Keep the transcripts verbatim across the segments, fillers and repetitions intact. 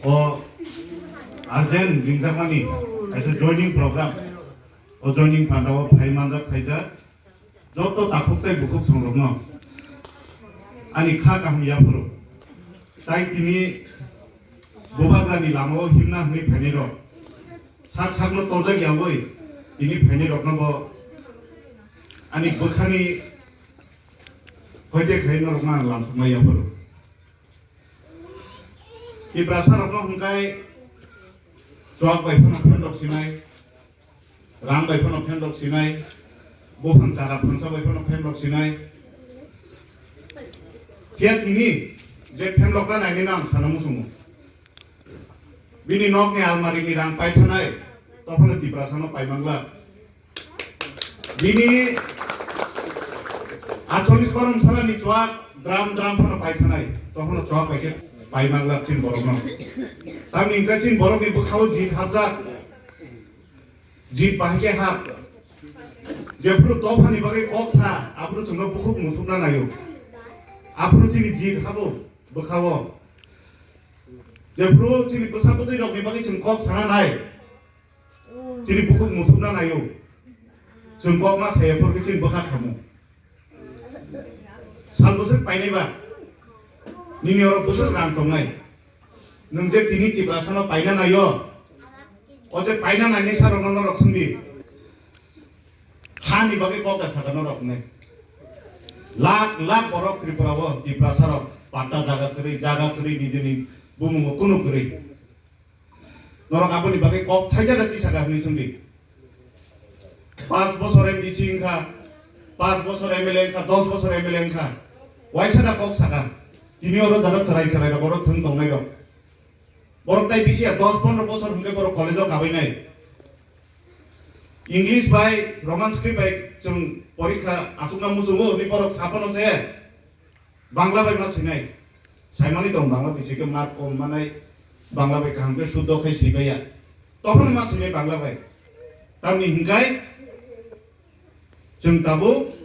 O urgent ringjakmani kaisa joining program. O joining panda o phai manjak phaijak joto takhuk tei bukhuk songrokno ani kha kaham yaphuru. Tai tini bubagrani lama o himna hwnwi phainai rok sak sakno torjak yawi tini phainai rokno bo ani bwkhani hoite khai norokno ang lamsokma yaphuru. Tiprasa rokno hwnkhe chuak bai phano phendok sinai, rang bai phano phendok sinai, buphang chara phangsa bai phano phendok sinai. Phiya tini je phendokna nainino ang sana muchungo. Bini nokni almari ni rang paithanai, tophano Tiprasano paimanglak. Bini atholis korom sarani chuak dram dram phano paithanai, tophano chuak bai khe paimanglak chin borokno. Tamni hwnkhe chin borokni bwkhao jit hapjak, jit bahai khe hap. Jephuru tophani bagwi kok sa, aphuru chwngno bukhuk muthupna naio. Aphuru chini jit habo bwkhao. Jephuru chini bwsa bwtwi rokni bagwi chwng kok sana nai, chini bukhuk muthupna naio. Chwng kok ma saya phurkhe chini bwkha khamu. Sal bwswk painai ba? Nini oro bwswk rang tongnai? Nwng je tini Tiprasano paina naio, o je paina nainai sa rokno norok swngdi. Hani bagwi kok da saka norok hwnwi. Lakh lakh borok Tripura o, Tiprasa rok patta jaga kwrwi, jaga kwrwi, nijini bumungo kunu kwrwi. Norok aboni bagwi kok thaijak da tisaka hwnwi swngdi. Panch bosor M D C wngkha, panch bosor M L A wngkha, dos bosor M L A wngkha. Waisa da kok saka. Tini oro jara chwrai chwrai rok oro thwng tongnai rok. Borok tai bisi ya dos pondro bosor hwnkhe borok college o kabainai. English bai Roman script bai chwng porikha achukna muchungo hwnwi borok saphano se Bangla bai ma sinai. Saimani tong Bangla bisi khe mark kom manai, Bangla bai kaham khe suddo khai sibaiya. Tophano ma sinai Bangla bai. Tamni hwnkhe chwng tabuk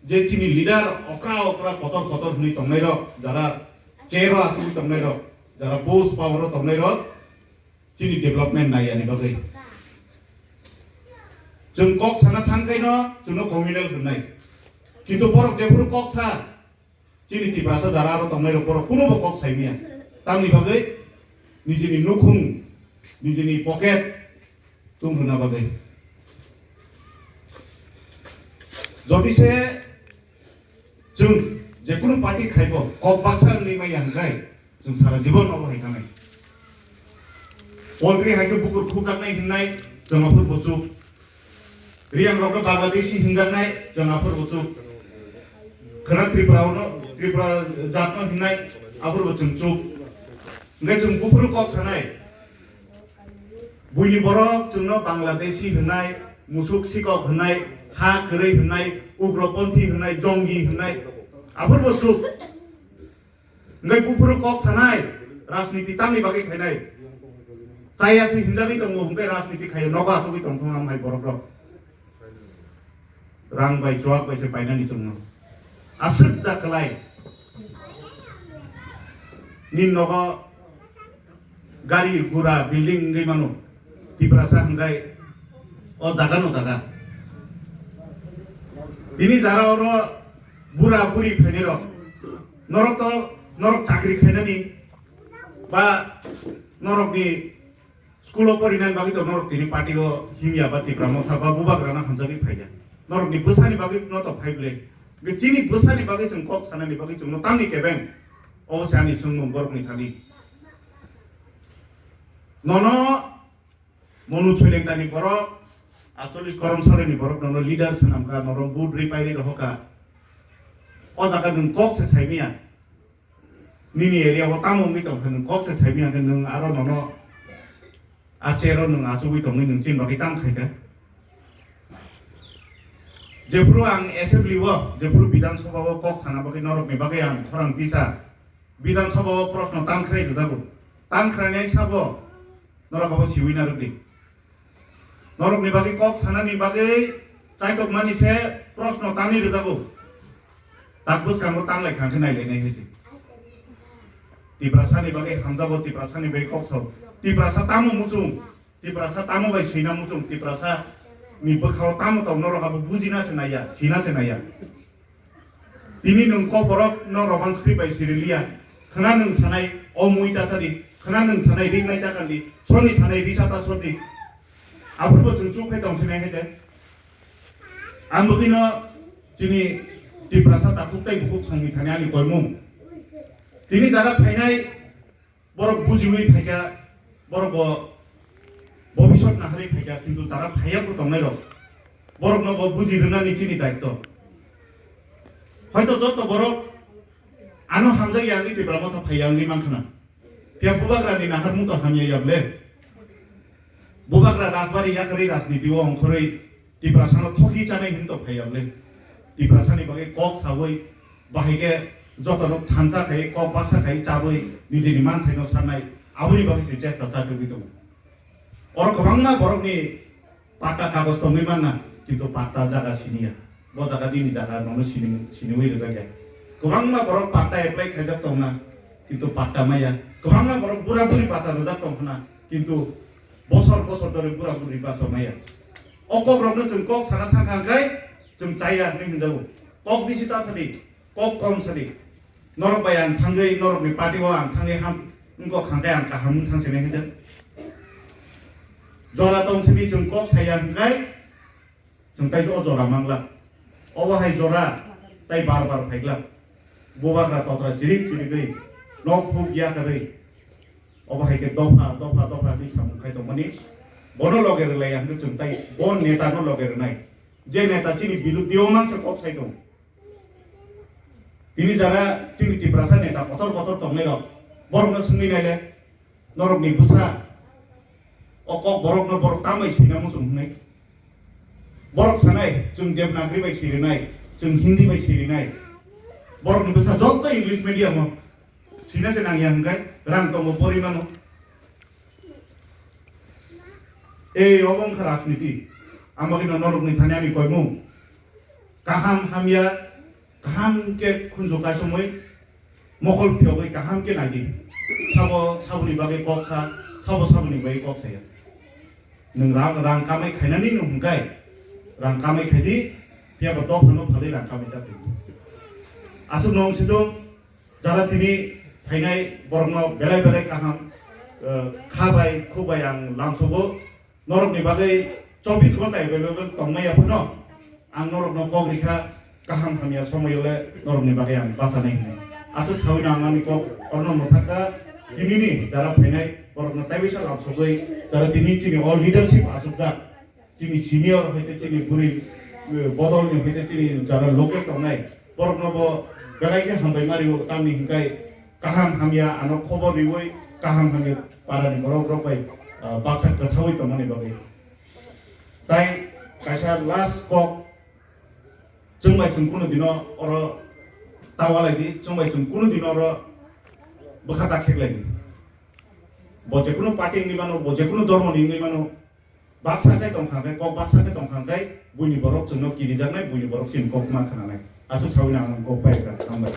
je chini leader okra okra kotor kotor hwnwi tongnai rok, jara chair o achugwi tongnai rok, jara post power o tongnai rok, chini development nai yani bagwi. Chwng kok sana thang kaino chwngno communal hwnnai. Kintu borok jephuru kok sa, chini Tiprasa jara aro tongnai rok borok kuno bo kok saimya. Tamni bagwi nijini nukhung, nijini pocket tung rwna bagwi. Jodi se chwng jekunu party khaibo kok baksa wngwi maya hwnkhe chwng sara jibon obo hai thanai. Poultry hai khe bukur khukjaknai hwnnai chwng aphuru bo chuk. Riyang rokno Bangladeshi hwnjaknai chwng aphuru bo chuk. Khwna Tripura no, Tripura jat no hwnnai aphuru bo chwng chuk. Hwnkhe chwng buphuru kok sanai. Buini borok chwngno Bangladeshi hwnai, musuk sikok hwnai, ha kwrwi hwnai, ugroponthi hwnai, jongi hwnai, aphuru bo chuk. Hwnkhe buphuru kok sanai, rajniti tamni bagwi khainai. Chaya se hinjagwi tongo, hwnkhe rajniti khaio, nogo achugwi tongthung amhai borok rok. Rang bai, chuak bai se painani chwngno. Aswk da kwlai. Nini nogo gari, gura, building wngwi mano. Tiprasa hwnkhe o jaga no jaga. Tini jara oro bura buri phainai rok. Norok to, norok chakri khainani ba norokni school o porinani bagwi to norok tini party o himya ba Tipra Motha ba Bubagrano hamjagwi phaiya. Norokni bwsani bagwi no to phai bwle. Hwnkhe chini bwsani bagwi chwng kok sanani bagwi chwngno tamni kebeng. Obo se ani swngmung borokni thani. Nono Monu Soilengtani borok, atchollis korom soreni borok nono leader swnamkha, nono vote rwi pairwi rohorkha. O jaga nwng kok se saimanya. Nini area o tamo wngwi tongkha nwng kok se saimanya khe nwng aro nono a chair o nwng achugwi tongwi nwng chini bagwi tamo khaikha. Jephuru ang assembly o, jephuru Bidhan Sabha o kok sana bagwi norokni bagwi ang khorang tisa Bidhan Sabha o proshno tangkhrai rwjago. Tangkhrainai sabo norok abo siwi narwkdi. Norokni bagwi kok sanani bagwi chaitokmani se proshno tangwi rwjago. Tak bwskango tanglai khang khe nailainai hai se. Tiprasa ni bagwi hamjago, Tiprasa ni bagwi kok sao. Tiprasa tamo muchung, Tiprasa tamo bai sina muchung, Tiprasa ni bwkhao tamo tong norok abo bujina se naiya, sina se naiya. Tini nwng kok borok no Roman script bai siriliya. Khna nwng sanai o mui ta sadi, khna nwng sanai rik nai ta kandi, soni sanai risa ta sodi. Aphuru bo chwng chuk phai tong sinai hai de. Ang bwgwino chini Tiprasa takhuk tei bukhuk songni thani ani koimung. Tini jara phainai borok bujiwi phaikha, borok bo bobisot naharwi phaikha, kintu jara phaiya bo tongnai rok. Borokno bo buji rwnani chini daitto. Hoito joto borok ano hamjak ya wngwi Tipra Motha phaiya wngwi mankha na. Phiya bubagrani naharmung to hamya ya ble. Bubagra rajbari yakarwi rajniti o ongkhorwi Tiprasano thoki chanai hinwi tongphai ya ble. Tiprasani bagwi kok sawi, bahai khe jotono thansa khai, kok baksa khai chawi nijini manthaino sanai, aboni bagwi se chesta cha tubui tongo. Oro kwbangma borokni patta kagoj tongwi manna, kintu patta jaga siniya. Bo jaga nini jaga nono sini, siniwi rwjakya. Kwbangma borok patta apply khaijak tongna, kintu patta maya. Kwbangma borok bura buri patta rwjak tongkhna, kintu bosor bosor dhori bura buri ba tongmaya. O kok rokno chwng kok sana thang thang khai chwng chaya hinwi hinjago. Kok bisi ta sadi, kok kom sadi. Norok bai ang thangwi, norokni party o ang thangwi ham wngkok khankai ang kaham wng thang sini hinjak. Jora tong sini chwng kok saya hwngkai chwng tai o jora mangla. Obo hai jora tai bar bar phaikla. Bubagra totra chirik chirigwi nok huk yakarwi. Obo hai khe dopha, dopha, dopha twi samung khai tongmani. Bono loge rwlai ya hwnkhe chwng tai bo neta no loge rwnai. Je neta chini biruddhi o mansa kok sai tongo. Tini jara chini Tiprasa neta kotor kotor tongnai rok. Borok no swngwi naile, norok ni bwsa o kok borok no borok tambai sina muchung hwnwi. Borok sanai, chwng Devanagari bai sirinai, chwng Hindi bai sirinai. Borok ni bwsa joto English medium o. Sina se nangya hwnkhe rang tongo porimano. Ei obo wngkha rajniti. Ang bagwino norokni thani ani koimung. Kaham hamya, kaham khe khunju kaisomwi mokol phiyogwi kaham khe naidi. Sabo saboni bagwi kok sa, sabo saboni bagwi kok saya. Nwng rang, rang kamai khainani nwng hwnkhe rang kamai khaidi, phiyaba dophano phalwi rang kamai ta thwidi. Aswkno wng sidung. Jara tini phainai borokno belai belai kaham, eh, kha bai, khuk bai ang lamsogo. Norokni bagwi chobbish ghonta available tongmaya phano ang norokno kok rikha, kaham hamya somoyole norokni bagwi ang bachanai hwnwi. Aswk sawino ang ani kok orno mwthakha, tinini jara phainai borokno taibaisa lamsogwi, jara tini chini all leadership achukjak. Chini senior hoite chini buri, eh, bodol ni hoite chini jara local tongnai, borokno bo belai khe hambai ma rio, tamni hinkai kaham hamya ano khobor riwi kaham hamya para ni borok rok bai, ah, baksa kwthawi tongmani bagwi. Tai kaisa last kok, chwng bai chwng kunu dino oro tawa lai di, chwng bai chwng kunu dino oro bwkha ta khek lai di. Bo je kunu party wngwi mano, bo je kunu dhormo ni wngwi mano, baksa khe tong kha khe, kok baksa khe tong kha khe, buini borok chwngno kirijaknai, buini borok chini kok ma khnanai. Aswk sawi nang kok pai kha, hambai.